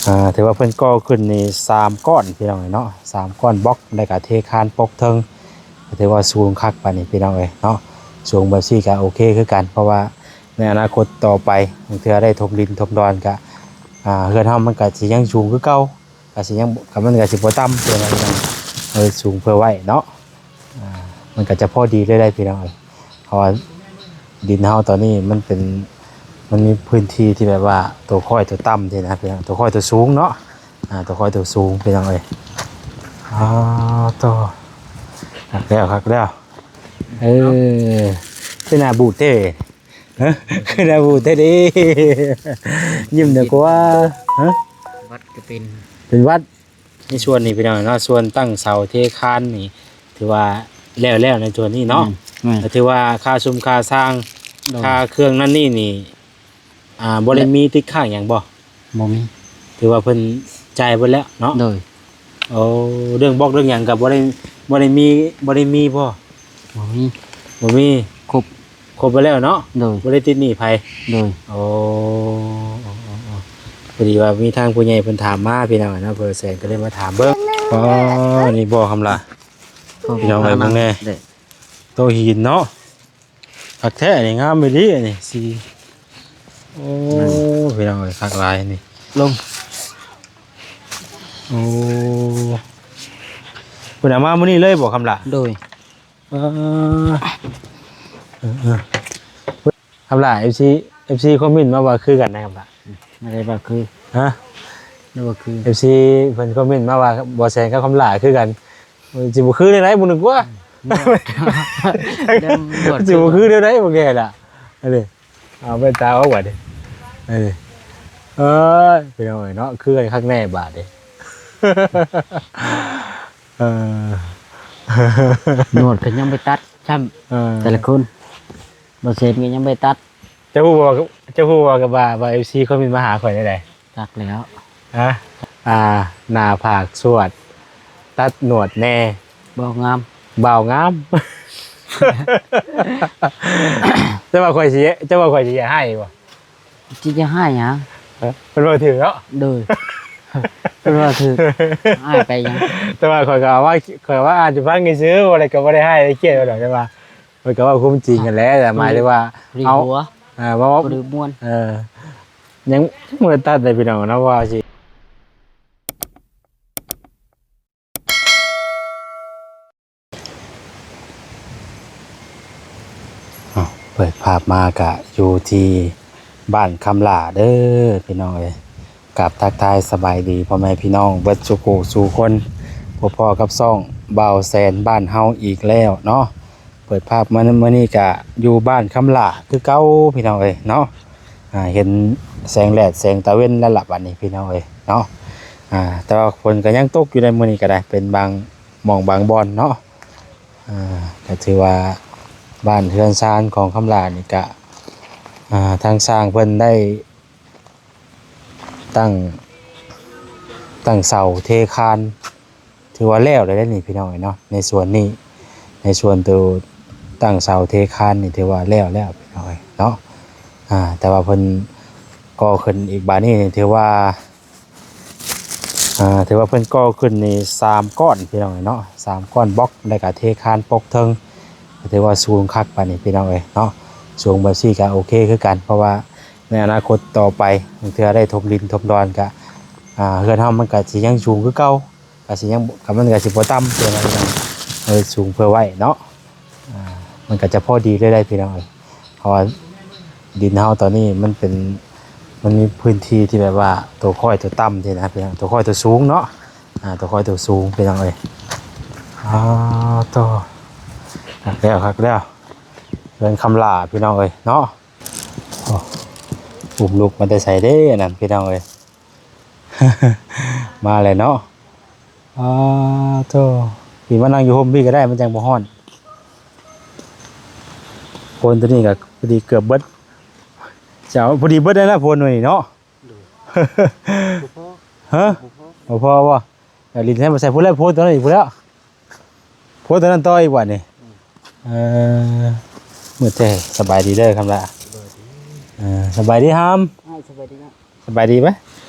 ອ່າ ຖືວ່າເພິ່ນກໍ່ຂຶ້ນນີ້ສາມກ້ອນພີ່ນ້ອງເອີຍເນາະ ສາມກ້ອນບລັອກ ແລ້ວກະເທຄານປົກເທິງ ກໍຖືວ່າສູງຄັກປານນີ້ພີ່ນ້ອງເອີຍເນາະ. ສູງແບບຊີ້ກໍໂອເຄຄືກັນ ເພາະວ່າໃນອະນາຄົດຕໍ່ໄປ ບາງເທື່ອໄດ້ຖົມດິນຖົມດອນກໍ ອ່າ ເຮືອນເຮົາມັນກໍຊິຍັງສູງຄືເກົ່າ ກໍຊິຍັງ ກໍມັນກໍຊິບໍ່ຕ່ຳ ເພື່ອວ່າເຮົາໄດ້ສູງເພື່ອໄວ້ເນາະ. ອ່າ ມັນກໍຈະພໍດີເລີຍໄດ໋ພີ່ນ້ອງເອີຍ ເພາະວ່າດິນເຮົາຕອນນີ້ມັນເປັນ ມັນມີພື້ນທີ່ທີ່ແບບວ່າຕົວຄ້ອຍຕົວຕ່ຳຊີ້ນະພີ່ນ້ອງ ຕົວຄ້ອຍຕົວສູງເນາະ ອ່າ ຕົວຄ້ອຍຕົວສູງພີ່ນ້ອງເອີຍ. ອໍ ໂຕ ຄັກແລ້ວ ຄັກແລ້ວ ເອີ ຄືໜ້າບູດແທ້ ຮະ ຄືໜ້າບູດແທ້ເດ ຍິ້ມແດ່ກວ່າ ຮະ ຫວັດກໍເປັນ ເປັນຫວັດ. ໃນສ່ວນນີ້ພີ່ນ້ອງເນາະ ສ່ວນຕັ້ງເສົາເທຄານນີ້ ຖືວ່າແລ້ວໆ ໃນສ່ວນນີ້ເນາະ ແມ່ນ ກໍຖືວ່າຄ່າຊຸມຄ່າຊ່າງ ໂດຍ ຄ່າເຄື່ອງນັ້ນນີ້ນີ້ ອ່າ ບໍ່ໄດ້ມີຕິດຄ້າງຫຍັງບໍ່? ບໍ່ມີ ຖືວ່າເພິ່ນຈ່າຍເບິດແລ້ວເນາະ ໂດຍ. ໂອ້ ເລື່ອງບລັອກເລື່ອງຫຍັງກໍບໍ່ໄດ້ ບໍ່ໄດ້ມີ ບໍ່ໄດ້ມີບໍ່? ບໍ່ມີ ບໍ່ມີ ຄົບ ຄົບໄປແລ້ວເນາະ ໂດຍ ບໍ່ໄດ້ຕິດໜີ້ໃຜ ໂດຍ. ໂອ້ ພໍດີວ່າມີທາງຜູ້ໃຫຍ່ເພິ່ນຖາມມາພີ່ນ້ອງເນາະ ເພິ່ນແສນກໍເລີຍມາຖາມເບິ່ງ. ອໍ ນີ້ບໍ່ຄຳຫຼ້າ ພີ່ນ້ອງເອີຍ ເບິ່ງແດ່ ໂຕະຫີນເນາະ ຄັກແທ້ນີ້ ງາມອີ່ຫຼີອັນນີ້ ສີ ໂອ້ ພີ່ນ້ອງເອີຍ ຄັກຫຼາຍນີ້ ລົງ ໂອ້ ເພິ່ນເອົາມາມື້ນີ້ເລີຍບໍ່ຄຳຫຼ້າ? ໂດຍ ເອີ ເອີ ເອີ ຄຳຫຼ້າ ເອັຟຊີ ເອັຟຊີຄອມເມັນມາວ່າຄືກັນນະຄຳຫຼ້າ ອືມ ບໍ່ໄດ້ວ່າຄື ຮະ ບໍ່ໄດ້ວ່າຄື ເອັຟຊີເພິ່ນຄອມເມັນມາວ່າບໍ່ແຊງກັບຄຳຫຼ້າຄືກັນ ຊິບໍ່ຄືແນວໃດ ບໍ່ນຶກວ່າ ອືມ ຊິບໍ່ຄືແນວໃດ ບໍ່ແກ່ລະ ອັນນີ້ ເອົາແວ່ນຕາອອກບາດນີ້ ເອີ ເອີຍ ພີ່ນ້ອງເອີຍເນາະ ຄືກັນຄັກແນ່ບາດນີ້ ເອີ ໜວດກໍຍັງບໍ່ຕັດຊ້ຳ ເອີ ແຕ່ລະຄົນ ບໍ່ເຊັນກໍຍັງບໍ່ຕັດ. ເຈົ້າຮູ້ບໍ່ ເຈົ້າຮູ້ບໍ່ວ່າ ວ່າ ວ່າເອັຟຊີຄອມເມັນມາຫາຂ້ອຍແນວໃດ? ຈັກແລ້ວ ຮະ ອ່າ ໜ້າຜາກສວດ ຕັດໜວດແດ່ ບ່າວງາມ ບ່າວງາມ ເຈົ້າວ່າຂ້ອຍຊິ ເຈົ້າວ່າຂ້ອຍຊິຢາກຮ້າຍບໍ່? ຊິຢາກຮ້າຍຫຍັງ? ເອີ ເພິ່ນເວົ້າຖືກເນາະ ໂດຍ ເພິ່ນເວົ້າຖືກ ຮ້າຍໄປຫຍັງ? ແຕ່ວ່າຂ້ອຍກໍເອົາວ່າ ຂ້ອຍວ່າອາດຈະຟັງຊື່ໆ ບໍ່ໄດ້ ກໍບໍ່ໄດ້ຮ້າຍໄດ້ກຽດວ່າດອກ ແຕ່ວ່າ ເພິ່ນກໍເວົ້າຄວາມຈິງຫັ້ນແຫຼະ ແຕ່ໝາຍເຖິງວ່າ ເອົາ ເອີ ເວົ້າ ພໍດີມ່ວນ ເອີ ຍັງບໍ່ໄດ້ຕັດເລີຍພີ່ນ້ອງເນາະ ວ່າຊິ ເອົາ ເປີດພາບມາກະຢູ່ທີ່ບ້ານຄຳຫຼ້າເດີພີ່ນ້ອງເອີຍ. ກາບທັກທາຍສະບາຍດີພໍ່ແມ່ພີ່ນ້ອງເບິດສູ່ຜູ້ສູ່ຄົນ ພົບພໍ້ກັບຊ່ອງບ່າວແສນບ້ານເຮົາອີກແລ້ວເນາະ. ເປີດພາບມາມື້ນີ້ກະຢູ່ບ້ານຄຳຫຼ້າຄືເກົ່າພີ່ນ້ອງເອີຍເນາະ. ອ່າ ເຫັນແສງແດດແສງຕາເວັນແລ້ວລະບາດນີ້ພີ່ນ້ອງເອີຍເນາະ. ອ່າ ແຕ່ວ່າຝົນກະຍັງຕົກຢູ່ໃນມື້ນີ້ກະໄດ້ ເປັນບາງໝ່ອງບາງບ່ອນເນາະ. ອ່າ ກະຖືວ່າບ້ານເຮືອນຊານຂອງຄຳຫຼ້ານີ້ກະ ອ່າ ທາງຊ່າງເພິ່ນໄດ້ ຕັ້ງ ຕັ້ງເສົາເທຄານ ຖືວ່າແລ້ວແລ້ວເດ້ນີ້ພີ່ນ້ອງເອີຍເນາະ. ໃນສ່ວນນີ້ ໃນສ່ວນໂຕຕັ້ງເສົາເທຄານນີ້ຖືວ່າແລ້ວແລ້ວພີ່ນ້ອງເອີຍເນາະ. ອ່າ ແຕ່ວ່າເພິ່ນກໍ່ຂຶ້ນອີກບາດນີ້ນີ້ຖືວ່າ ອ່າ ຖືວ່າເພິ່ນກໍ່ຂຶ້ນນີ້ສາມກ້ອນພີ່ນ້ອງເອີຍເນາະ ສາມກ້ອນບລັອກ ແລ້ວກະເທຄານປົກເທິງ ຖືວ່າສູງຄັກປານນີ້ພີ່ນ້ອງເອີຍເນາະ. ສູງແບບຊີ້ກໍໂອເຄຄືກັນ ເພາະວ່າໃນອະນາຄົດຕໍ່ໄປ ບາງເທື່ອໄດ້ຖົມດິນຖົມດອນກໍ ອ່າ ເຮືອນເຮົາມັນກໍຊິຍັງສູງຄືເກົ່າ ກໍຊິຍັງ ກໍມັນກໍຊິບໍ່ຕ່ຳ ເພື່ອວ່າເຮົາໄດ້ສູງເພື່ອໄວ້ເນາະ. ອ່າ ມັນກໍຈະພໍດີເລີຍໄດ໋ພີ່ນ້ອງເອີຍ ເພາະວ່າດິນເຮົາຕອນນີ້ມັນເປັນ ມັນມີພື້ນທີ່ທີ່ແບບວ່າຕົວຄ້ອຍຕົວຕ່ຳຊີ້ນະພີ່ນ້ອງ ຕົວຄ້ອຍຕົວສູງເນາະ. ອ່າ ຕົວຄ້ອຍຕົວສູງພີ່ນ້ອງເອີຍ. ອໍ ໂຕ ຄັກແລ້ວ ຄັກແລ້ວ ເຮືອນຄຳຫຼ້າພີ່ນ້ອງເອີຍເນາະ. ໂອ້ ອຸ້ມລູກມາແຕ່ໃສເດ້ອັນນັ້ນພີ່ນ້ອງເອີຍ ມາແລ້ວເນາະ. ອໍ ໂຕ ພີ່ມານັ່ງຢູ່ຮົ່ມພີ້ກໍໄດ້ ມັນຈັ່ງບໍ່ຮ້ອນ. ໂພນໂຕນີ້ກໍພໍດີເກືອບເບິດ ເຈົ້າ ພໍດີເບິດແລ້ວນະໂພນໜ່ວຍນີ້ເນາະ. ໂດຍ ບໍ່ພໍ ຮະ ບໍ່ພໍ ບໍ່ພໍບໍ່? ດາວລິນໃຊ້ບໍ່ໃສ່ພຸ້ນແລ້ວ ໂພນໂຕນັ້ນອີກພຸ້ນແລ້ວ ໂພນໂຕນັ້ນຕໍ່ອີກບາດນີ້. ອືມ ເອີ ມືດແທ້. ສະບາຍດີເດີຄຳຫຼ້າ. ສະບາຍດີ ເອີ ສະບາຍດີຮາມ. ອ້າຍ ສະບາຍດີເນາະ. ສະບາຍດີໄປ.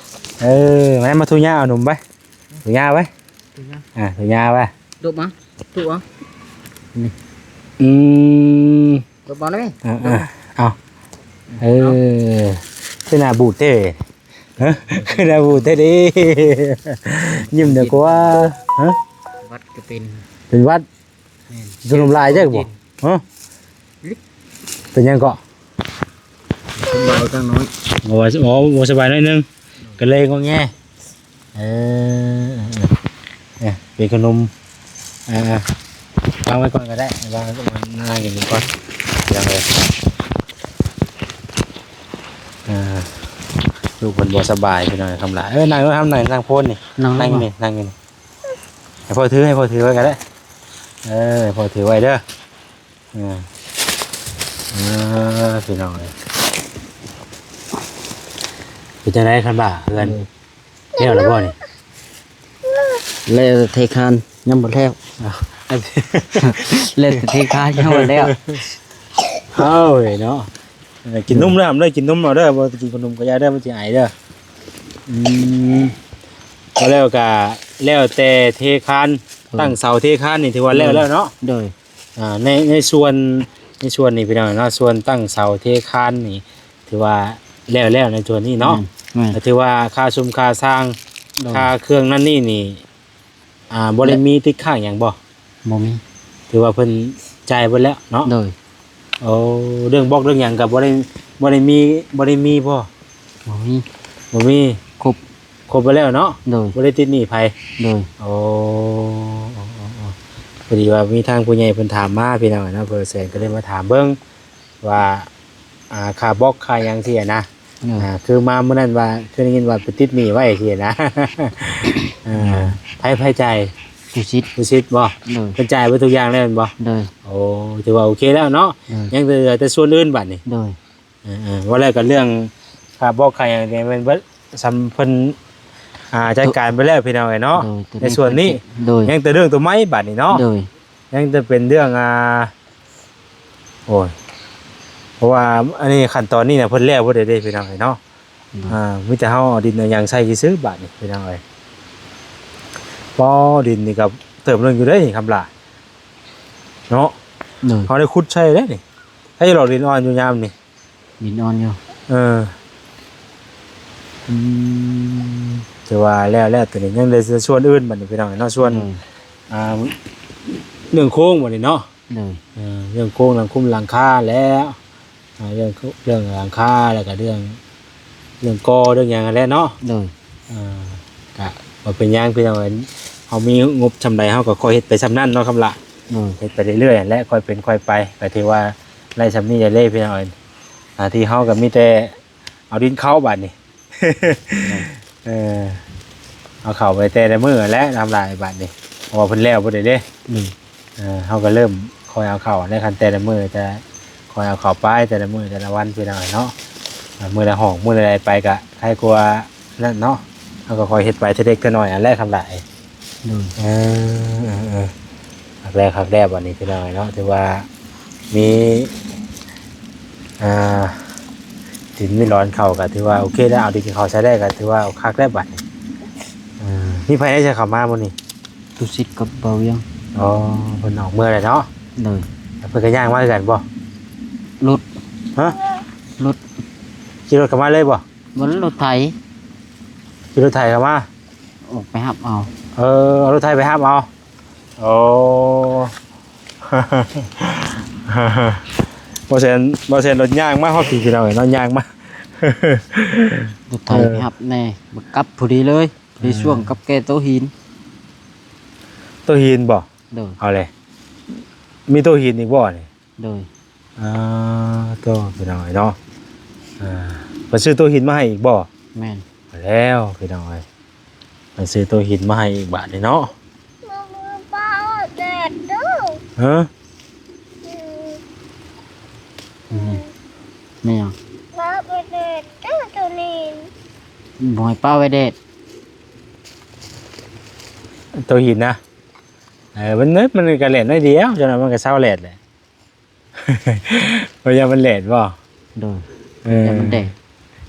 ເອີ ມາ ມາຖູຫຍ້າເອົາໜຸ່ມໄປ ຖູຫຍ້າໄປ ຖູຫຍ້າ ອ່າ ຖູຫຍ້າໄປ ດົບມາ ຖູເອົາ ນີ້ ອືມ ດົບເອົາໄດ້ ເອີ ເອີ ເອົາ ເອີ ເອົາ ຄືໜ້າບູດແທ້ ຮະ ຄືໜ້າບູດແທ້ເດ້ ຍິ້ມແດ່ກວ່າ ຮະ ຫວັດກໍເປັນ ເປັນຫວັດ ແມ່ນ ກິນນົມຫຼາຍຈັກບໍ່ ຮະ ເປັນຫຍັງເກາະ ສະບາຍຈັກໜ້ອຍ ໂອ້ ໂອ້ ບໍ່ສະບາຍໜ້ອຍໜຶ່ງ ກໍເລີຍງໍແງ ເອີ ເອີ ເປັນຂະໜົມ ອ່າ ວາງໄວ້ກ່ອນກໍໄດ້ ວາງ ວາງ ວາງກິນກ່ອນ ວາງເລີຍ ອ່າ ລູກເພິ່ນບໍ່ສະບາຍ ພີ່ນ້ອງ ຄຳຫຼາຍ ເອີ ນັ່ງເລີຍ ທາງນັ້ນ ນັ່ງໂພນນີ້ ນັ່ງ ນັ່ງຢູ່ນີ້ ນັ່ງຢູ່ນີ້ ໃຫ້ພໍ່ຖື ໃຫ້ພໍ່ຖືໄວ້ກໍໄດ້ ເອີ ໃຫ້ພໍ່ຖືໄວ້ເດີ ເອີ ເອີ ພີ່ນ້ອງເອີຍ ເປັນຈັ່ງໃດຄັນວ່າເຮືອນ ເອີ ແລ້ວແລ້ວບໍ່ນີ້ ແລ້ວແຕ່ເທຄານຍັງບໍ່ແລ້ວ ອ້າວ ແລ້ວແຕ່ເທຄານຍັງບໍ່ແລ້ວ ເອົາເນາະ ເອີ ກິນນົມເດີ ຫ້າມເດີ ກິນນົມເອົາເດີ ບໍ່ກິນຂະໜົມກໍຢ່າເດີ ມັນຊິໄອເດີ ອືມ ກໍແລ້ວກະແລ້ວແຕ່ເທຄານ ເອີ ຕັ້ງເສົາເທຄານນີ້ຖືວ່າແລ້ວແລ້ວເນາະ ໂດຍ ອ່າ ໃນ ໃນສ່ວນ ໃນສ່ວນນີ້ພີ່ນ້ອງເນາະ ສ່ວນຕັ້ງເສົາເທຄານນີ້ຖືວ່າແລ້ວແລ້ວໃນສ່ວນນີ້ເນາະ ແມ່ນ ແມ່ນ ກໍຖືວ່າຄ່າຊຸມຄ່າຊ່າງ ໂດຍ ຄ່າເຄື່ອງນັ້ນນີ້ນີ້ ອ່າ ບໍ່ໄດ້ມີຕິດຄ້າງຫຍັງບໍ່? ບໍ່ມີ ຖືວ່າເພິ່ນຈ່າຍເບິດແລ້ວເນາະ ໂດຍ ໂອ້ ເລື່ອງບລັອກເລື່ອງຫຍັງກໍບໍ່ໄດ້ ບໍ່ໄດ້ມີ ບໍ່ໄດ້ມີບໍ່? ບໍ່ມີ ບໍ່ມີ ຄົບ ຄົບໄປແລ້ວເນາະ ໂດຍ ບໍ່ໄດ້ຕິດໜີ້ໃຜ ໂດຍ ໂອ້ ພໍດີວ່າມີທາງຜູ້ໃຫຍ່ເພິ່ນຖາມມາ ພີ່ນ້ອງເນາະ ເພິ່ນແສນກໍເລີຍມາຖາມເບິ່ງວ່າ ອ່າ ຄ່າບລັອກຄ່າຫຍັງຊີ້ນະ ໂດຍ ອ່າ ຄືມາມື້ນັ້ນວ່າ ຄືໄດ້ຍິນວ່າໄປຕິດໜີ້ໄວ້ຊີ້ນະ ອ່າ ໃຜ ໃຜຈ່າຍ? ຜູ້ສິດ ຜູ້ສິດບໍ່? ໂດຍ ເພິ່ນຈ່າຍເບິດທຸກຢ່າງແລ້ວແມ່ນບໍ່? ໂດຍ ໂອ້ ຖືວ່າໂອເຄແລ້ວເນາະ ໂດຍ ຍັງເຫຼືອແຕ່ສ່ວນອື່ນບາດນີ້ ໂດຍ ເອີໆ ເວົ້າແລ້ວກໍເລື່ອງຄ່າບລັອກຄ່າຫຍັງນີ້ແມ່ນເບິດ ສ່ຳເພິ່ນ ອ່າ ຈັດການໄປແລ້ວພີ່ນ້ອງເອີຍເນາະ ໂດຍ ໃນສ່ວນນີ້ ໂດຍ ຍັງແຕ່ເລື່ອງຕົວໄມ້ບາດນີ້ເນາະ ໂດຍ ຍັງແຕ່ເປັນເລື່ອງ ອ່າ ໂອ້ຍ ເພາະວ່າອັນນີ້ຂັ້ນຕອນນີ້ນະ ເພິ່ນແລ້ວເບິດເດ້ພີ່ນ້ອງເອີຍເນາະ ໂດຍ ອ່າ ມີແຕ່ເຮົາເອົາດິນເອົາຫຍັງໃສ່ຊື່ໆ ບາດນີ້ພີ່ນ້ອງເອີຍ ປໍ ດິນນີ້ກໍເຕີບໜຶ່ງຢູ່ເດ້ນີ້ ຄຳຫຼາຍເນາະ ໂດຍ ເຮົາໄດ້ຂຸດໃສ່ເດ້ນີ້ ໃຫ້ຫຼອກດິນອ່ອນຢູ່ຍາມນີ້ ດິນອ່ອນຢູ່ ເອີ ອືມ ຖືວ່າແລ້ວ ແລ້ວ ຕອນນີ້ຍັງເຫຼືອສ່ວນອື່ນບາດນີ້ພີ່ນ້ອງເນາະ ສ່ວນ ໂດຍ ອ່າ ເລື່ອງໂຄງບາດນີ້ເນາະ ໂດຍ ເອີ ເລື່ອງໂຄງຫຼັງຄຸມຫຼັງຄາແລ້ວ ອ່າ ເລື່ອງ ເລື່ອງຫຼັງຄາ ແລ້ວກໍເລື່ອງ ເລື່ອງກໍ່ເລື່ອງຫຍັງຫັ້ນແຫຼະເນາະ ໂດຍ ອ່າ ກະບໍ່ເປັນຫຍັງພີ່ນ້ອງເອີຍ ເຮົາມີງົບສ່ຳໃດເຮົາກໍຄ່ອຍເຮັດໄປສ່ຳນັ້ນເນາະ ຄຳຫຼາຍ ໂດຍ ເຮັດໄປເລື້ອຍໆຫັ້ນແຫຼະ ຄ່ອຍເປັນຄ່ອຍໄປ ກໍຖືວ່າໄດ້ສ່ຳນີ້ແຫຼະພີ່ນ້ອງເອີຍ ໜ້າທີ່ເຮົາກໍມີແຕ່ເອົາດິນເຂົ້າບາດນີ້ ໂດຍ ເອີ ເອົາເຂົ້າໄປແຕ່ລະມື້ແຫຼະ ທຳລາຍບາດນີ້ ເພາະວ່າເພິ່ນແລ້ວເບິດເດ້ ໂດຍ ເອີ ເຮົາກໍເລີ່ມຄ່ອຍເອົາເຂົ້າແລ້ວ ຄັນແຕ່ລະມື້ຈະຄ່ອຍເອົາເຂົ້າໄປແຕ່ລະມື້ແຕ່ລະວັນພີ່ນ້ອງເນາະ ມື້ລະຫອກມື້ລະໃດໄປກະໄຄກວ່ານັ້ນເນາະ ເຮົາກໍຄ່ອຍເຮັດໄປເທື່ອເລັກເທື່ອນ້ອຍຫັ້ນແຫຼະ ຄຳຫຼາຍ ໂດຍ ເອີ ເອີ ເອີ ຄັກແລ້ວ ຄັກແລ້ວ ບາດນີ້ພີ່ນ້ອງເນາະ ຖືວ່າມີ ອ່າ ດິນມີຫຼອນເຂົ້າກໍຖືວ່າໂອເຄແລ້ວ ເອົາດິນເຂົ້າໃສ່ໄດ້ກໍຖືວ່າຄັກແລ້ວບາດນີ້ ເອີ ມີໃຜແດ່ເຂົ້າມາມື້ນີ້? ຕຸສິດກັບບ່າວວຽງ ອໍ ເພິ່ນອອກເມືອແລ້ວເນາະ ໂດຍ ເພິ່ນກໍຍ່າງມາຄືກັນບໍ່? ລົດ ຮະ? ລົດ ຂີ່ລົດເຂົ້າມາເລີຍບໍ່? ບໍ່ ລົດໄຖ ຂີ່ລົດໄຖເຂົ້າມາ ອອກໄປຮັບເອົາ ເອີ ເອົາລົດໄຖໄປຮັບເອົາ ໂອ້ ບໍ່ແຊນ ບໍ່ແຊນລົດຍ່າງມາຮອດພີ້ພີ່ນ້ອງເອີຍເນາະ ຍ່າງມາ ລົດໄຖໄປຮັບແດ່ ມາກັບພໍດີເລີຍ ພໍດີຊ່ວງກັບແກ່ໂຕຫີນ ໂຕຫີນບໍ່? ໂດຍ ເອົາແຫຼະ ມີໂຕຫີນອີກບໍ່ນີ້? ໂດຍ ອ່າ ໂຕພີ່ນ້ອງເອີຍເນາະ ອ່າ ເພິ່ນຊື້ໂຕຫີນມາໃຫ້ອີກບໍ່? ແມ່ນ ເອົາແລ້ວພີ່ນ້ອງເອີຍ ມັນຊື້ໂຕຫີນມາໃຫ້ອີກບາດນີ້ເນາະ ປາແດດເດີ ຮະ? ອືມ ແມ່ນຫຍັງ? ປາໄປແດດເດີໂຕນີ້ ບໍ່ໃຫ້ປາໄວ້ແດດ ໂຕຫີນນະ ເອີ ມັນ ມັນກໍແລ່ນໜ້ອຍດຽວ ຈັ່ງນັ້ນມັນກໍເຊົາແລ່ນແຫຼະ. ໂອ້ຍ ຢ້ານມັນແຫຼດບໍ່? ໂດຍ ເອີ ຢ້ານມັນແດດ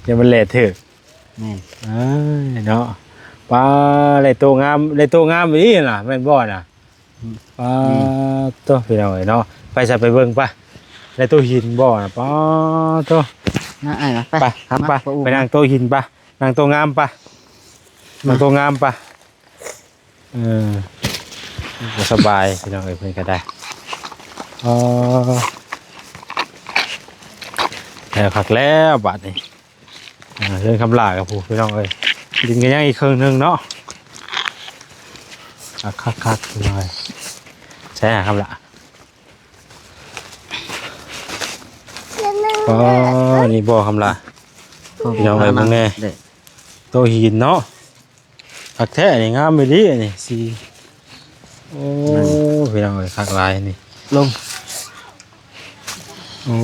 ຢ້ານມັນແຫຼດຖືກ ແມ່ນ ເອີຍເນາະ ປາ ໄດ້ໂຕງາມ ໄດ້ໂຕງາມອີ່ຫຼີຫັ້ນລະ ແມ່ນບໍ່ນະ? ອືມ ປາ ໂຕ ພີ່ນ້ອງເອີຍເນາະ ໄປຊະ ໄປເບິ່ງປະ ໄດ້ໂຕຫີນບໍ່ນະ ປາ ໂຕ ມາອ້າຍມາ ໄປ ໄປ ໄປ ໄປນັ່ງໂຕຫີນປະ ນັ່ງໂຕງາມປະ ນັ່ງໂຕງາມປະ ເອີ ບໍ່ສະບາຍພີ່ນ້ອງເອີຍ ເພິ່ນກໍໄດ້ ອໍ ແລ້ວຄັກແລ້ວບາດນີ້ ອ່າ ເຮືອນຄຳຫຼ້າກັບຜູ້ພີ່ນ້ອງເອີຍ ດິນກໍຍັງອີກເຄິ່ງໜຶ່ງເນາະ ຄັກໆໆ ພີ່ນ້ອງເອີຍ ໃສ່ຫາຄຳຫຼ້າ ອໍ ນີ້ບໍ່ຄຳຫຼ້າ ພີ່ນ້ອງເອີຍ ເບິ່ງແດ່ ໂຕຫີນເນາະ ຄັກແທ້ນີ້ ງາມອີ່ຫຼີອັນນີ້ ສີ ໂອ້ ພີ່ນ້ອງເອີຍ ຄັກຫຼາຍນີ້ ລົງ ໂອ້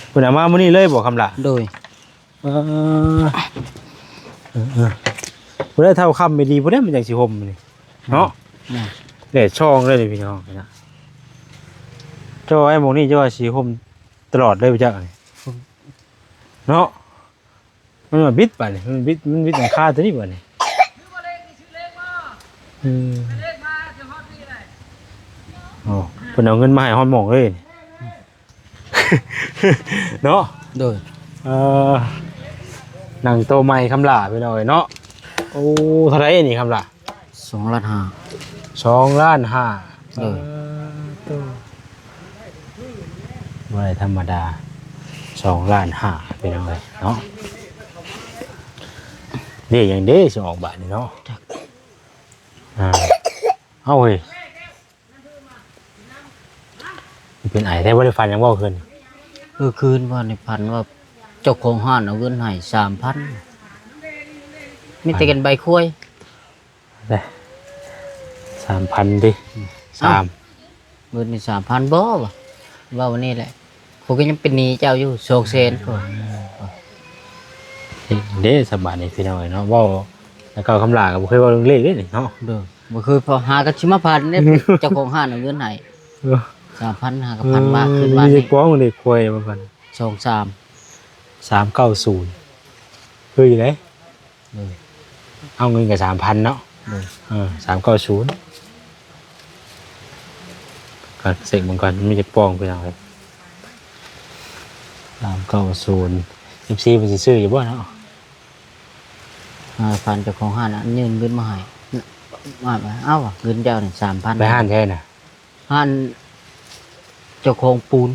ເພິ່ນເອົາມາມື້ນີ້ເລີຍບໍ່ຄຳຫຼ້າ? ໂດຍ ເອີ ເອີ ເອີ ຜູ້ໃດເທົ່າຄຳອີ່ຫຼີ ຜູ້ໃດມັນຈັ່ງຊິຫົ່ມນີ້ເນາະ ແດດຊ່ອງເລີຍນີ້ພີ່ນ້ອງນະ ເຈົ້າໄອ້ໝ່ອງນີ້ເຈົ້າວ່າຊິຫົ່ມຕະຫຼອດເລີຍບໍ່ຈັກນີ້ ເນາະ ມັນມາບິດບາດນີ້ ມັນບິດ ມັນບິດຫຼັງຄາຕົວນີ້ບາດນີ້ ອືມ ໂອ້ ເພິ່ນເອົາເງິນມາໃຫ້ຮອດໝ່ອງເລີຍ ເນາະ ໂດຍ ເອີ ນັ່ງໂຕໃໝ່ຄຳຫຼ້າພີ່ນ້ອງເອີຍເນາະ ໂອ້ ເທົ່າໃດນີ້ຄຳຫຼ້າ? ສອງລ້ານຫ້າ ສອງລ້ານຫ້າ ໂດຍ ເອີ ໂຕ ບໍ່ໄດ້ທຳມະດາ ສອງລ້ານຫ້າ ພີ່ນ້ອງເອີຍເນາະ ເດ້ຫຍັງເດ້ຊິອອກບາດນີ້ເນາະ ອ່າ ເອົາເຮີ້ຍ ເປັນໄອແທ້ ບໍ່ໄດ້ຝັນຫຍັງບໍ່ຄືນ? ເອີ ຄືນວານນີ້ຝັນວ່າເຈົ້າຂອງຮ້ານເອົາເງິນໃຫ້ສາມພັນ ມີແຕ່ກັນໃບຄວາຍ ເດ້ ສາມພັນຕິ ສາມ ເບິດນີ້ສາມພັນບໍ່ວະ ເວົ້ານີ້ແຫຼະ ຂ້ອຍກໍຍັງເປັນໜີ້ເຈົ້າຢູ່ສອງແສນພຸ້ນ ເດ້ ສະບາຍນີ້ພີ່ນ້ອງເອີຍເນາະ ເວົ້າແລ້ວກໍຄຳຫຼ້າກໍບໍ່ເຄີຍເວົ້າເລື່ອງເລກເດ້ນີ້ເນາະ ໂດຍ ບໍ່ເຄີຍ ຫາກໍຊິມາຝັນເດ້ ເຈົ້າຂອງຮ້ານເອົາເງິນໃຫ້ ເອີ ສາມພັນ ຫາກໍຝັນວ່າ ເອີ ຄືນວານນີ້ ມີຈັກປອງເລກຄວາຍວ່າກັນ ສອງສາມ ສາມເກົ້າສູນ ຄືຢູ່ເດ້ ໂດຍ ເອົາເງິນກໍສາມພັນເນາະ ໂດຍ ເອີ ສາມເກົ້າສູນ ກໍເຊັກເບິ່ງກ່ອນ ມັນມີຈັກປອງພີ່ນ້ອງເອີຍ ສາມເກົ້າສູນ ເອັຟຊີ ເພິ່ນຊິຊື້ຢູ່ບໍ່ເນາະ ຫ້າພັນ ເຈົ້າຂອງຮ້ານຫັ້ນຍື່ນເງິນມາໃຫ້ ວ່າ ເອົາ ເງິນເຈົ້ານີ້ສາມພັນ ໄປຮ້ານໃດນະ? ຮ້ານເຈົ້າຂອງປູນ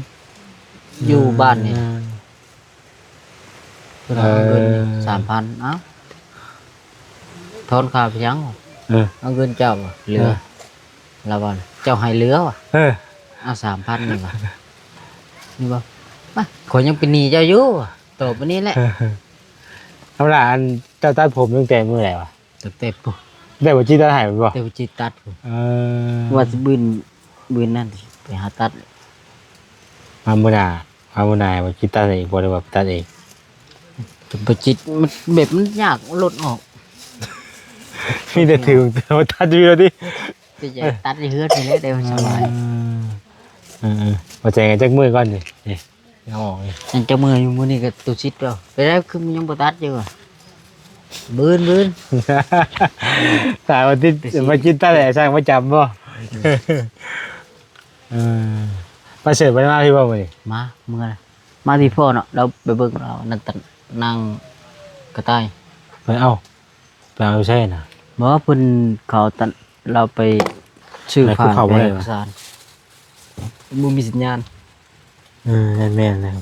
ຢູ່ບ້ານນີ້ ເອີ ເພິ່ນເອົາເງິນ ເອີ ສາມພັນ ເອົ້າ ທອນຄ່າໄປຫຍັງ ເອີ ເອົາເງິນເຈົ້າເຫຼືອ ເອີ ລາວວ່າ ເຈົ້າໃຫ້ເຫຼືອວະ ເອີ ເອົາສາມພັນນີ້ວະ ນີ້ບໍ່ ມາ ຂ້ອຍຍັງເປັນໜີ້ເຈົ້າຢູ່ ຕອບອັນນີ້ແຫຼະ ເອົາລະ ອັນ ເຈົ້າຕັດຜົມຕັ້ງແຕ່ມື້ໃດວະ? ຕັ້ງແຕ່ ແຕ່ບໍ່ຈິດຕັດໃຫ້ແມ່ນບໍ່? ແຕ່ບໍ່ຈິດຕັດພຸ້ນ ເອີ ວ່າຊິບືນ ບືນນັ້ນໄປຫາຕັດ ມາມື້ໜ້າ ມາມື້ໜ້າບໍ່ຈິດຕັດໃຫ້ອີກບໍ່ ຫຼືວ່າຕັດເອງ? ບໍ່ຈິດ ມັນແບບມັນຍາກ ມັນຫຼຸດອອກ ມີແຕ່ຖືມາຕັດຢູ່ແລ້ວຕິ ແຕ່ຢາກຕັດຢູ່ເຮືອນນີ້ແຫຼະ ໄດ້ມັນສະບາຍ ເອີ ເອີ ບໍ່ແຈ້ງຈັກມື້ກ່ອນນີ້ ນີ້ ເອົາອອກນີ້ ອັນເຈົ້າເມືອຢູ່ມື້ນີ້ກໍຕຸຊິດເຈົ້າ ໄປໄດ້ຄືມັນຍັງບໍ່ຕັດຢູ່ຫວາ? ບືນ ບືນ ຕາຍວ່າຕິດ ມາກິນຕາແຫຼຊ່າງປະຈຳບໍ່? ເອີ ປະເສີດບໍ່ໄດ້ມາພີ້ບໍ່ມື້ນີ້? ມາ ເມື່ອ ມາທີ່ພໍ່ເນາະ ລາວໄປເບິ່ງລາວ ນັ້ນຕະ ນາງກະຕ່າຍ ໄປເອົາ ໄປເອົາໃສນະ? ບໍ່ ເພິ່ນເຂົາຕະ ລາວໄປຊື້ ໄປ ຂາຍ ເຂົ້າບໍ່ໄດ້ຫວາ? ເອກະສານ ບໍ່ມີສັນຍານ ເອີ ແມ່ນໆ ແລ້ວ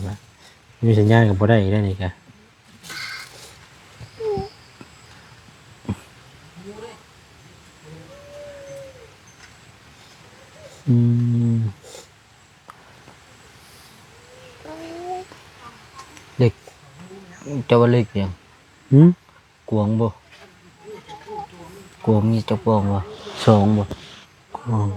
ມີສັນຍານກໍບໍ່ໄດ້ອີກແລ້ວນີ້ກະ ອືມ ເດັກ ເຈົ້າວ່າເດັກຫຍັງ? ຫືມ? ກວາງບໍ່? ກວາງມີຈັກປອງບໍ່? ສອງບໍ່? ກວາງ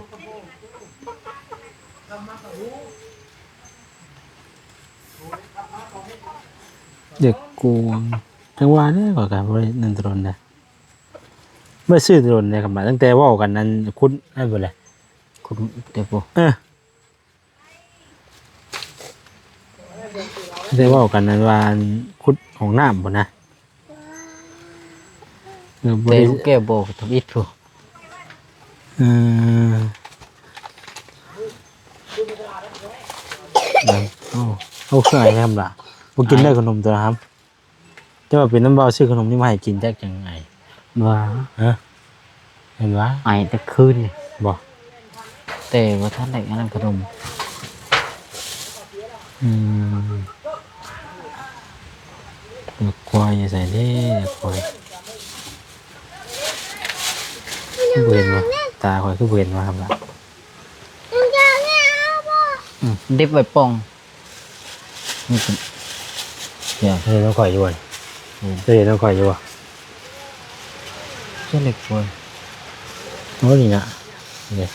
ເດັກກວາງ ຈັ່ງວ່າແຫຼະ ຂ້ອຍກໍບໍ່ໄດ້ນັ້ນແຕ່ດົນນະ ບໍ່ໄດ້ຊື້ແຕ່ດົນນະ ຄັນວ່າຕັ້ງແຕ່ເວົ້າກັນ ອັນ ຄຸດ ອັນພຸ້ນແຫຼະ ຄຸດແຕ່ບໍ່ ເອີ ໄດ້ເວົ້າກັນນັ້ນວ່າ ອັນ ໂຄ ຂຸດຫ້ອງນ້ຳພຸ້ນນະ. ເອີ ບໍ່ ແຕ່ ໄດ້ ລູກແກ້ວບໍ່ທຳອິດພຸ້ນ. ເອີ ເອີ ໂອ້ ໂອ້ ຄືໄອແຮມລະ ບໍ່ກິນເດີ ເອີ ຂະໜົມຕົວນະຫຳ. ເຈົ້າວ່າເປັນນຳບ່າວຊື້ຂະໜົມນີ້ມາໃຫ້ກິນຈັກຈັ່ງໄອ. ວ່າ ຮະ ເຫັນວ່າ ໄອແຕ່ຄືນນີ້ ບໍ່ ແຕ່ວ່າທັນໄດ້ອັນນັ້ນຂະໜົມ. ອືມ ຄວາຍຢູ່ໃສເດ້ ຄວາຍ ຄືບໍ່ເຫັນວະ ຕາຂ້ອຍຄືບໍ່ເຫັນວະ ທຳລະ. ອືມ ເດັບໄວ້ປ່ອງ. ນີ້ ເຫັນນຳຂ້ອຍຢູ່ບໍ່? ອືມ ເຈົ້າເຫັນນຳຂ້ອຍຢູ່ບໍ່? ເຈົ້າເລັກໂພດ. ໂອ້ ນີ້ນະ ນີ້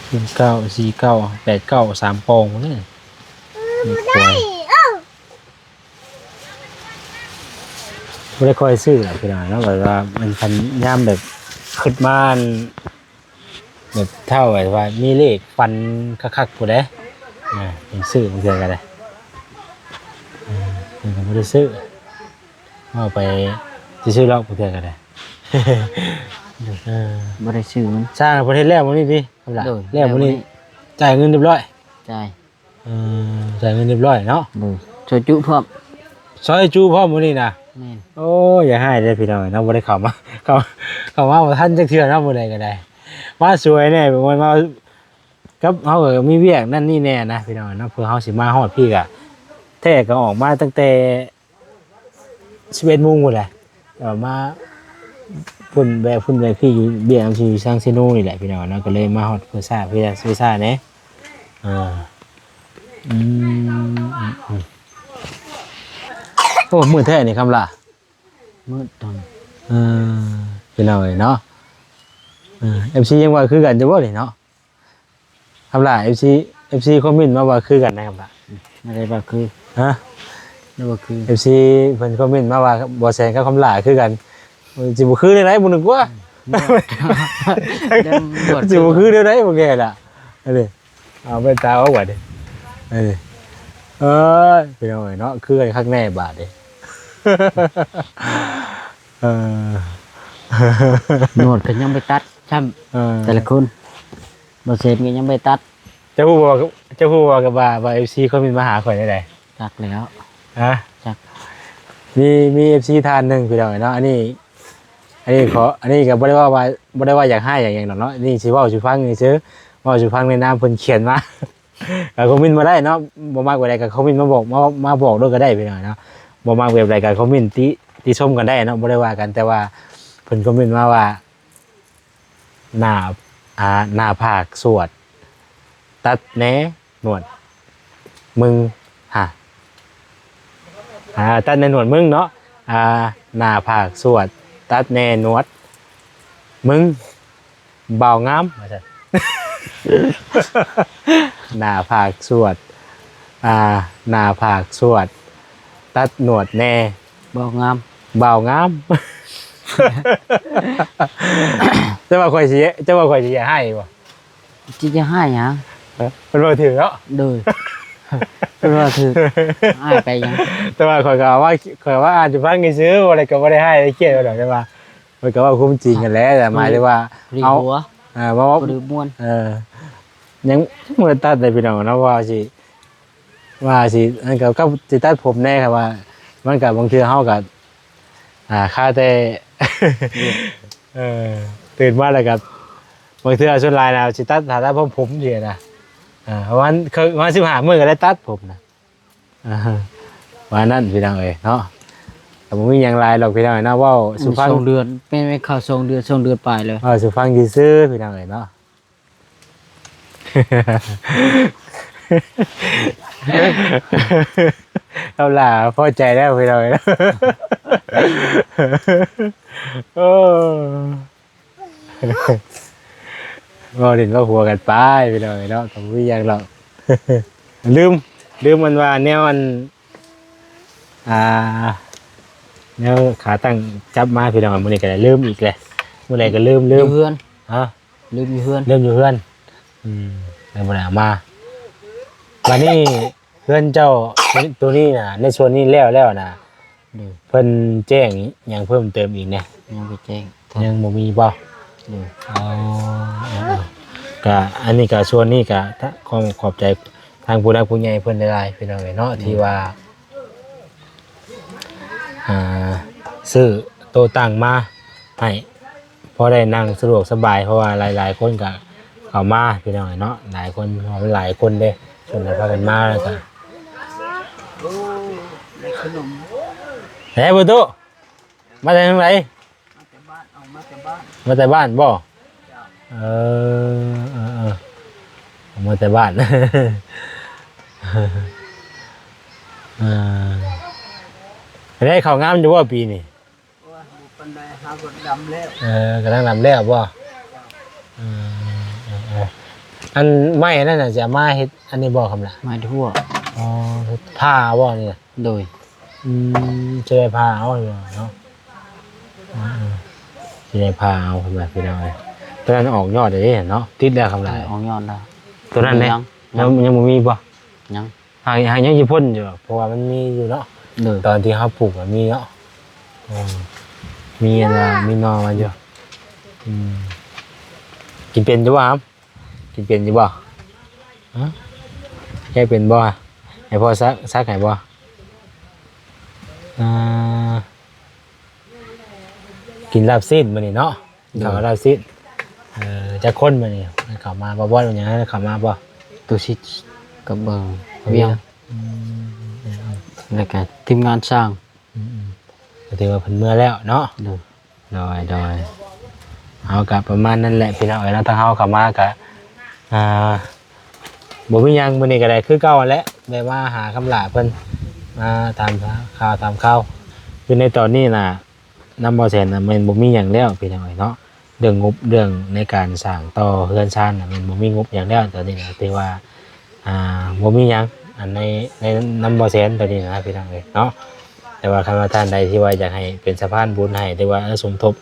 ສູນເກົ້າ ສີ່ເກົ້າ ແປດເກົ້າ ສາມປ່ອງພຸ້ນເດ້. ເລັກໂພດ. ບໍ່ໄດ້ຄ່ອຍຊື້ແຫຼະພີ່ນ້ອງເນາະ ແບບວ່າມັນ ຄັນຍາມແບບຄິດມາ ແບບເຖົ້າ ແບບວ່າມີເລກຝັນຄັກໆ ພຸ້ນເດ້ ອ່າ ຍັງຊື້ບາງເທື່ອກໍໄດ້ ອ່າ ເພິ່ນກໍບໍ່ໄດ້ຊື້ ເວົ້າໄປຊື່ໆ ດອກ ບາງເທື່ອກໍໄດ້ ເອີ ບໍ່ໄດ້ຊື້ມັນ ສ້າງເພິ່ນເຮັດແລ້ວມື້ນີ້ຕິ ແລ້ວມື້ນີ້ ຈ່າຍເງິນຮຽບຮ້ອຍ ຈ່າຍ ເອີ ຈ່າຍເງິນຮຽບຮ້ອຍເນາະ ໂດຍ ຊອຍຈຸພ້ອມ ຊອຍຈຸພ້ອມມື້ນີ້ນະ ແມ່ນ ໂອ້ຍ ຢ່າຮ້າຍເດີພີ່ນ້ອງເນາະ ບໍ່ໄດ້ເຂົ້າມາ ເຂົ້າ ເຂົ້າມາບໍ່ທັນຈັກເທື່ອເນາະ ມື້ໃດກໍໄດ້ ມາສວຍແດ່ ມາກັບເຮົາກໍມີວຽກນັ້ນນີ້ແດ່ນະພີ່ນ້ອງເນາະ ເພື່ອເຮົາຊິມາຮອດພີ້ກະ ແທ້ກໍອອກມາຕັ້ງແຕ່ ສິບເອັດໂມງພຸ້ນແຫຼະ ເອີ ມາພຸ້ນແວະພຸ້ນແວະພີ້ ຢູ່ເບຍນຳ ຢູ່ຊາງເຊໂນນີ້ແຫຼະພີ່ນ້ອງເນາະ ກໍເລີຍມາຮອດເພື່ອຊ້າ ເພື່ອເວລາຊ້າແດ່ ເອີ ອືມ ອືມ ໂອ້ ມືດແທ້ນີ້ຄຳຫຼ້າ ມືດຕອນ ເອີ ພີ່ນ້ອງເອີຍເນາະ ເອີ ເອັຟຊີ ຍັງວ່າຄືກັນຢູ່ບໍ່ນີ້ເນາະ? ຄຳຫຼ້າ ເອັຟຊີ ເອັຟຊີ ຄອມເມັນມາວ່າຄືກັນນະ ຄຳຫຼ້າ ອືມ ບໍ່ໄດ້ວ່າຄື ຮະ ບໍ່ໄດ້ວ່າຄື ເອັຟຊີ ເພິ່ນຄອມເມັນມາວ່າ ບໍ່ແຊງກັບຄຳຫຼ້າຄືກັນ ຊິບໍ່ຄືແນວໃດ ບໍ່ນຶກວ່າ ອືມ ຊິບໍ່ຄືແນວໃດ ບໍ່ແກ່ລະ ອັນນີ້ ເອົາແວ່ນຕາອອກບາດນີ້ ອັນນີ້ ເອີຍ ພີ່ນ້ອງເອີຍເນາະ ຄືກັນຄັກແນ່ບາດນີ້ ເອີ ໜວດກໍຍັງບໍ່ຕັດຊ້ຳ ເອີ ແຕ່ລະຄົນ ບໍ່ເຊັນກໍຍັງບໍ່ໄດ້ຕັດ ເຈົ້າຮູ້ບໍ່ ເຈົ້າຮູ້ບໍ່ວ່າ ວ່າ ວ່າ ເອັຟຊີ ຄອມເມັນມາຫາຂ້ອຍແນວໃດ? ຈັກແລ້ວ ຮະ? ຈັກ ມີ ມີ ເອັຟຊີ ທ່ານໜຶ່ງ ພີ່ນ້ອງເນາະ ອັນນີ້ ອັນນີ້ຂໍ ອັນນີ້ກໍບໍ່ໄດ້ເວົ້າວ່າ ບໍ່ໄດ້ວ່າຢາກຮ້າຍຢາກຫຍັງດອກເນາະ ນີ້ຊິເວົ້າສູ່ຟັງຊື່ໆ ເວົ້າສູ່ຟັງໃນນາມເພິ່ນຂຽນມາ ກໍຄອມເມັນມາໄດ້ເນາະ ບໍ່ມັກແບບໃດກໍຄອມເມັນມາບອກ ມາ ມາບອກໂລດກໍໄດ້ ພີ່ນ້ອງເນາະ ບໍ່ມັກແບບໃດກໍຄອມເມັນຕິ ຕິຊົມກັນໄດ້ເນາະ ບໍ່ໄດ້ວ່າກັນ ແຕ່ວ່າເພິ່ນຄອມເມັນມາວ່າ ໜ້າ ອ່າ ໜ້າຜາກສວດ ຕັດແດ່ໜວດມຶງ ຮະ ອ່າ ຕັດແດ່ໜວດມຶງເນາະ ອ່າ ໜ້າຜາກສວດ ຕັດແດ່ໜວດມຶງ ບ່າວງາມ ວ່າຊັ້ນ ໜ້າຜາກສວດ ອ່າ ໜ້າຜາກສວດ ຕັດໜວດແດ່ ບ່າວງາມ ບ່າວງາມ ເຈົ້າວ່າຂ້ອຍຊິ ເຈົ້າວ່າຂ້ອຍຊິຢາກຮ້າຍບໍ່? ຊິຢາກຮ້າຍຫຍັງ? ເອີ ເພິ່ນເວົ້າຖືກເນາະ ໂດຍ ເພິ່ນເວົ້າຖືກ ຮ້າຍໄປຫຍັງ? ແຕ່ວ່າຂ້ອຍກໍເອົາວ່າ ຂ້ອຍວ່າອາດຈະຟັງຊື່ໆ ບໍ່ໄດ້ ກໍບໍ່ໄດ້ຮ້າຍໄດ້ຄຽດວ່າດອກ ແຕ່ວ່າ ມັນກໍເວົ້າຄວາມຈິງຫັ້ນແຫຼະ ແຕ່ໝາຍເຖິງວ່າ ເອົາ ເອີ ມາເວົ້າ ເອີ ຍັງບໍ່ໄດ້ຕັດເລີຍພີ່ນ້ອງເນາະ ວ່າຊິ ວ່າຊິ ອັນກໍ ກໍຊິຕັດຜົມແດ່ ຄັນວ່າ ມັນກໍບາງເທື່ອເຮົາກໍ ອ່າ ຄາແຕ່ ເອີ ຕື່ນມາແລ້ວກໍ ບາງເທື່ອສ່ວນຫຼາຍນະ ຊິຕັດ ຖ້າຕັດຜົມ ຜົມຊີ້ນະ ອ່າ ປະມານ ປະມານສິບຫ້າມື້ກໍໄດ້ຕັດຜົມນະ. ອ່າ ວ່ານັ້ນພີ່ນ້ອງເອີຍເນາະ ກໍບໍ່ມີຫຍັງຫຼາຍດອກພີ່ນ້ອງເນາະ ເວົ້າສູ່ຟັງ ສອງເດືອນ ແມ່ນ ແມ່ນເຂົ້າສອງເດືອນ ສອງເດືອນປາຍແລ້ວ ເວົ້າສູ່ຟັງຊື່ໆ ພີ່ນ້ອງເອີຍເນາະ ເອົາລະ ພໍໃຈແລ້ວພີ່ນ້ອງເອີຍເນາະ ໂອ້. ເວົ້າຫຼິ້ນເວົ້າຫົວກັນໄປພີ່ນ້ອງເອີຍເນາະ ກໍບໍ່ມີຫຍັງດອກ ລືມ ລືມອັນວ່າແນວອັນ ອ່າ ແນວຂາຕັ້ງຈັບມາພີ່ນ້ອງ ມື້ນີ້ກໍໄດ້ລືມອີກແຫຼະ ມື້ໃດກໍລືມ ລືມ ຢູ່ເຮືອນ ຮະ ລືມຢູ່ເຮືອນ ລືມຢູ່ເຮືອນ ອືມ ເລີຍບໍ່ໄດ້ເອົາມາ ບາດນີ້ ເຮືອນເຈົ້າໂຕນີ້ນະ ໃນສ່ວນນີ້ແລ້ວແລ້ວນະ ໂດຍ ເພິ່ນແຈ້ງຫຍັງເພີ່ມເຕີມອີກແດ່? ຍັງບໍ່ແຈ້ງ ຍັງບໍ່ມີບໍ່? ໂດຍ ອໍ ເອີໆ ກະອັນນີ້ກະ ສ່ວນນີ້ກະ ຂອບ ຂອບໃຈທາງຜູ້ຫຼັກຜູ້ໃຫຍ່ເພິ່ນຫຼາຍໆ ພີ່ນ້ອງເອີຍເນາະ ໂດຍ ທີ່ວ່າ ອ່າ ຊື້ໂຕະຕັ່ງມາໃຫ້ ພໍໄດ້ນັ່ງສະດວກສະບາຍ ເພາະວ່າຫຼາຍໆຄົນກະເຂົ້າມາ ພີ່ນ້ອງເອີຍເນາະ ຫຼາຍຄົນ ເພາະວ່າມັນຫຼາຍຄົນເດ້ ສ່ວນໃຫຍ່ພາກັນມາ ແລ້ວກະ ໂອ້ ໄດ້ຂະໜົມ ເອີ ປະຕູ ມາແຕ່ທາງໃດ? ມາແຕ່ບ້ານ ເອົາມາແຕ່ບ້ານ ມາແຕ່ບ້ານບໍ່? ເຈົ້າ ເອີ ເອີໆ ເອົາມາແຕ່ບ້ານ ເອີ ເອີ ໄດ້ເຂົ້າງາມຢູ່ບໍ່ປີນີ້? ໂອ້ຍ ບໍ່ປານໃດ ຫາກໍດຳແລ້ວ ເອີ ກຳລັງດຳແລ້ວບໍ່? ເອີ ເອີໆ ອັນໄມ້ອັນນັ້ນນະ ຊິເອົາມາເຮັດອັນນີ້ບໍ່ຄຳລະ? ໄມ້ທົ່ວ ອໍ ຜ່າເອົາບໍ່ນີ້ນະ? ໂດຍ ອືມ ຊິໄດ້ຜ່າເອົາເນາະ ເອີໆ ຊິໄດ້ຜ່າເອົາ ພີ່ນ້ອງເອີຍ ໂຕນັ້ນອອກຍອດແລ້ວເດ້ເນາະ ຕິດແລ້ວຄຳລະ ອອກຍອດແລ້ວ ໂຕນັ້ນເດ້ ຍັງ ຍັງ ຍັງບໍ່ມີບໍ່? ຍັງ ຫາກ ຫາກຍັງຊິພົ້ນຢູ່ ເພາະວ່າມັນມີຢູ່ເນາະ ໂດຍ ຕອນທີ່ເຮົາປູກມັນມີເນາະ ເອີ ມີອັນວ່າມີໜໍ່ມັນຢູ່ ອືມ ກິນເປັນຢູ່ບໍ່? ກິນເປັນຢູ່ບໍ່? ຮະ ແກະເປັນບໍ່? ໃຫ້ພໍ່ສັກ ສັກໃຫ້ບໍ່? ອ່າ ກິນລາບຊີ້ນມື້ນີ້ເນາະ ໂດຍ ເຂົ້າລາບຊີ້ນ ເອີ ຈັກຄົນມື້ນີ້ ເຂົ້າມາບໍ່? ບໍ່ ຫຍັງ ເຂົ້າມາບໍ່? ຕຸສິດກັບ ເອີ ວຽງ ອືມ ແລ້ວກະທີມງານຊ່າງ ອືມ ກໍຖືວ່າເພິ່ນເມືອແລ້ວເນາະ ໂດຍ ໂດຍ ໂດຍ ເຮົາກະປະມານນັ້ນແຫຼະ ພີ່ນ້ອງເອີຍເນາະ ທາງເຮົາເຂົ້າມາກະ ອ່າ ບໍ່ມີຫຍັງ ມື້ນີ້ກໍໄດ້ຄືເກົ່າຫັ້ນແຫຼະ ແບບວ່າຫາຄຳຫຼ້າເພິ່ນ ມາຖາມຂ່າວຖາມຄາວ ຄືໃນຕອນນີ້ນະ ນຳບໍ່ແສນນະແມ່ນບໍ່ມີຫຍັງແລ້ວ ພີ່ນ້ອງເອີຍເນາະ ເລື່ອງງົບເລື່ອງໃນການສ້າງຕໍ່ເຮືອນຊານນະ ແມ່ນບໍ່ມີງົບຫຍັງແລ້ວ ຕອນນີ້ນະ ຖືວ່າ ອ່າ ບໍ່ມີຫຍັງ ອັນໃນ ໃນນຳບໍ່ແສນຕອນນີ້ນະ ພີ່ນ້ອງເອີຍເນາະ ແຕ່ວ່າຄັນວ່າທ່ານໃດທີ່ວ່າຢາກໃຫ້ເປັນສະພານບຸນໃຫ້ ຫຼືວ່າ ເອີ ສົມທົບ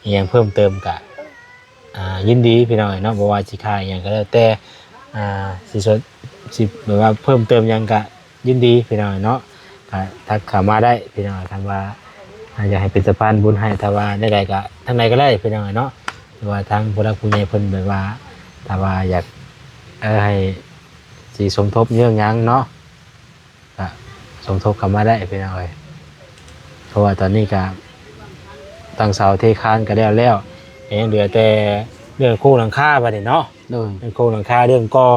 ອີ່ຫຍັງເພີ່ມເຕີມກະ ອ່າ ຍິນດີພີ່ນ້ອງເອີຍເນາະ ບໍ່ວ່າຊິຄ່າອີ່ຫຍັງກໍແລ້ວແຕ່ ອ່າ ຊິສົດ ຊິແບບວ່າເພີ່ມເຕີມຫຍັງກະຍິນດີພີ່ນ້ອງເອີຍເນາະ ກະທັກເຂົ້າມາໄດ້ພີ່ນ້ອງ ຄັນວ່າ ອ່າ ຢາກໃຫ້ເປັນສະພານບຸນໃຫ້ ຖ້າວ່າແນວໃດກະທາງໃດກໍໄດ້ພີ່ນ້ອງເອີຍເນາະ ຫຼືວ່າທາງຜູ້ຫຼັກຜູ້ໃຫຍ່ເພິ່ນແບບວ່າ ຖ້າວ່າຢາກ ເອີ ໃຫ້ ຊິສົມທົບເລື່ອງຫຍັງເນາະ ກະສົມທົບເຂົ້າມາໄດ້ພີ່ນ້ອງເອີຍ ເພາະວ່າຕອນນີ້ກະຕັ້ງເສົາເທຄານກະແລ້ວແລ້ວ ກະຍັງເຫຼືອແຕ່ເລື່ອງໂຄງຫຼັງຄາບາດນີ້ເນາະ ໂດຍ ເລື່ອງໂຄງຫຼັງຄາ ເລື່ອງກໍ່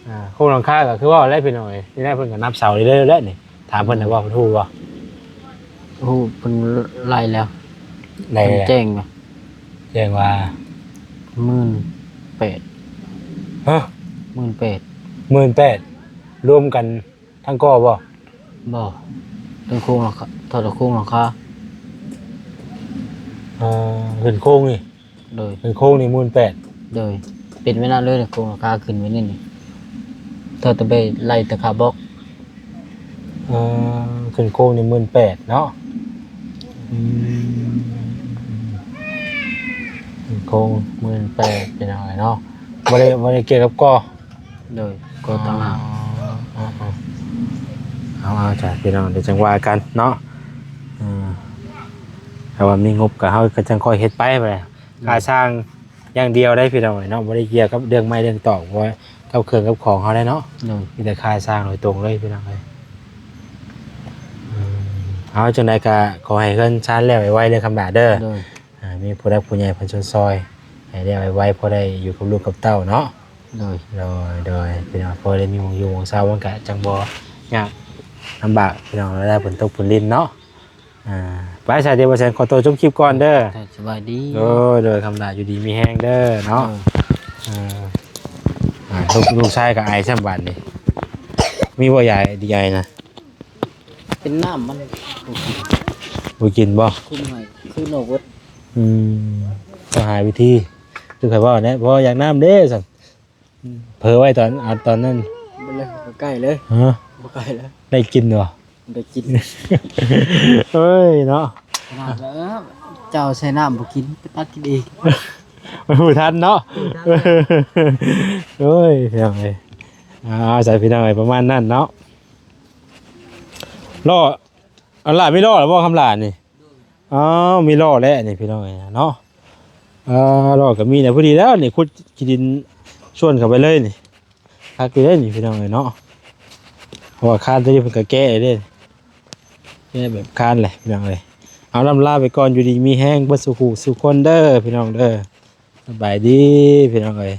ອ່າ ໂຄງຫຼັງຄາກະຄືເວົ້າແຫຼະພີ່ນ້ອງເອີຍ ນີ້ແຫຼະເພິ່ນກະນັບເສົາເລື້ອຍໆແຫຼະນີ້ ຖາມເພິ່ນນະ ອືມ ວ່າເພິ່ນຮູ້ບໍ່? ຮູ້ ເພິ່ນໄລ່ແລ້ວ ໄລ່ແລ້ວ ເພິ່ນແຈ້ງ ແຈ້ງວ່າ ໝື່ນແປດ ຮະ ໝື່ນແປດ ໝື່ນແປດ ລວມກັນ ທັງກໍ່ບໍ່? ບໍ່ ເປັນໂຄງຫຼັງຄາ ຖອດໂຄງຫຼັງຄາ ເອີ ຂຶ້ນໂຄງນີ້ ໂດຍ ຂຶ້ນໂຄງນີ້ໝື່ນແປດ ໂດຍ ເປັນໄວ້ນັ້ນເລີຍ ໂຄງຫຼັງຄາຂຶ້ນໄວ້ນີ້ນີ້ ຖອດແຕ່ໄປໄລ່ແຕ່ຄາບລັອກ ເອີ ຂຶ້ນໂຄງນີ້ໝື່ນແປດເນາະ ອືມ ຂຶ້ນໂຄງໝື່ນແປດ ພີ່ນ້ອງເອີຍເນາະ ບໍ່ໄດ້ ບໍ່ໄດ້ກ່ຽວກັບກໍ່ ໂດຍ ກໍຕ່າງຫາກ ອໍ ເອົາໆ ເອົາໆ ຈ້າ ພີ່ນ້ອງ ດຽວຈັ່ງວ່າກັນເນາະ ເອີ ຖ້າວ່າມີງົບກໍເຮົາກໍຈັ່ງຄ່ອຍເຮັດໄປ ໂດຍ ຄ່າສ້າງຢ່າງດຽວໄດ໋ ພີ່ນ້ອງເອີຍເນາະ ບໍ່ໄດ້ກ່ຽວກັບເລື່ອງໄມ້ເລື່ອງຕອກ ບໍ່ກັບເຄື່ອງກັບຂອງເຮົາໄດ໋ເນາະ ໂດຍ ມີແຕ່ຄ່າສ້າງໂດຍຕົງເລີຍ ພີ່ນ້ອງເອີຍ ເອີ ເອົາ ຈັ່ງໃດກໍຂໍໃຫ້ເຮືອນຊານແລ້ວໄວໆເດີ ຄຳຫຼ້າເດີ ໂດຍ ອ່າ ມີຜູ້ຫຼັກຜູ້ໃຫຍ່ເພິ່ນຊົນຊ່ອຍໃຫ້ແລ້ວໄວໆ ພໍໄດ້ຢູ່ກັບລູກກັບເຕົ້າເນາະ ໂດຍ ໂດຍ ໂດຍ ພີ່ນ້ອງ ພໍໄດ້ມີໝ່ອງຢູ່ໝ່ອງເຊົາ ມັນກະຈັ່ງບໍ່ຍາກລຳບາກ ພີ່ນ້ອງ ເວລາຝົນຕົກຝົນລິນເນາະ ອ່າ ໄປຊະ ດຽວບໍ່ແສນຂໍໂຕຈົບຄລິບກ່ອນເດີ ສະບາຍດີ ໂດຍ ໂດຍ ຄຳຫຼ້າຢູ່ດີມີແຮງເດີເນາະ ໂດຍ ເອີ ອ່າ ລູກ ລູກຊາຍກໍອາຍຊ້ຳບາດນີ້ ມີບໍ່ຢາຍ ຢາຍນະ? ເປັນນ້ຳມັນ ບໍ່ກິນ ບໍ່ກິນບໍ່? ຄຸມໃຫ້ຄືນອກເບິດ ອືມ ຕ້ອງຫາວິທີ ຄືຂ້ອຍເວົ້າແຫຼະ ບໍ່ຢາກນ້ຳເດ້ຊັ້ນ ເຜີໄວ້ຕອນ ເອົາຕອນນັ້ນ ບໍ່ເລີຍ ບໍ່ໃກ້ເລີຍ ຮະ ບໍ່ໃກ້ເລີຍ ໄດ້ກິນບໍ່? ໄດ້ກິນ ເອີຍເນາະ ຂະໜາດວ່າ ເອີ ເຈົ້າໃສ່ນ້ຳບໍ່ກິນ ໄປຕັກກິນເອງ ບໍ່ທັນເນາະ ບໍ່ທັນ ໂອ້ຍ ພີ່ນ້ອງເອີຍ ເອົາ ສາຍ ພີ່ນ້ອງເອີຍ ປະມານນັ້ນເນາະ ລໍ້ ອັນຫຼ້າມີລໍ້ແລ້ວບໍ່ ຄຳຫຼ້ານີ້? ອ້າວ ມີລໍ້ແລ້ວນີ້ພີ່ນ້ອງເອີຍເນາະ. ອ່າ ລໍ້ກໍມີແລ້ວ ພໍດີແລ້ວນີ້ ຂຸດຂີ້ດິນຊວນເຂົ້າໄປເລີຍນີ້ ຄັກຢູ່ເດ້ນີ້ພີ່ນ້ອງເອີຍເນາະ. ເພາະວ່າຄານຕົວນີ້ເພິ່ນກໍແກະເດ້ ແກະແບບຄານແຫຼະພີ່ນ້ອງເອີຍ. ເອົາ ລ່ຳລາໄປກ່ອນ ຢູ່ດີມີແຮງເບິດສູ່ຜູ້ສູ່ຄົນເດີພີ່ນ້ອງເດີ. ສະບາຍດີພີ່ນ້ອງເອີຍ.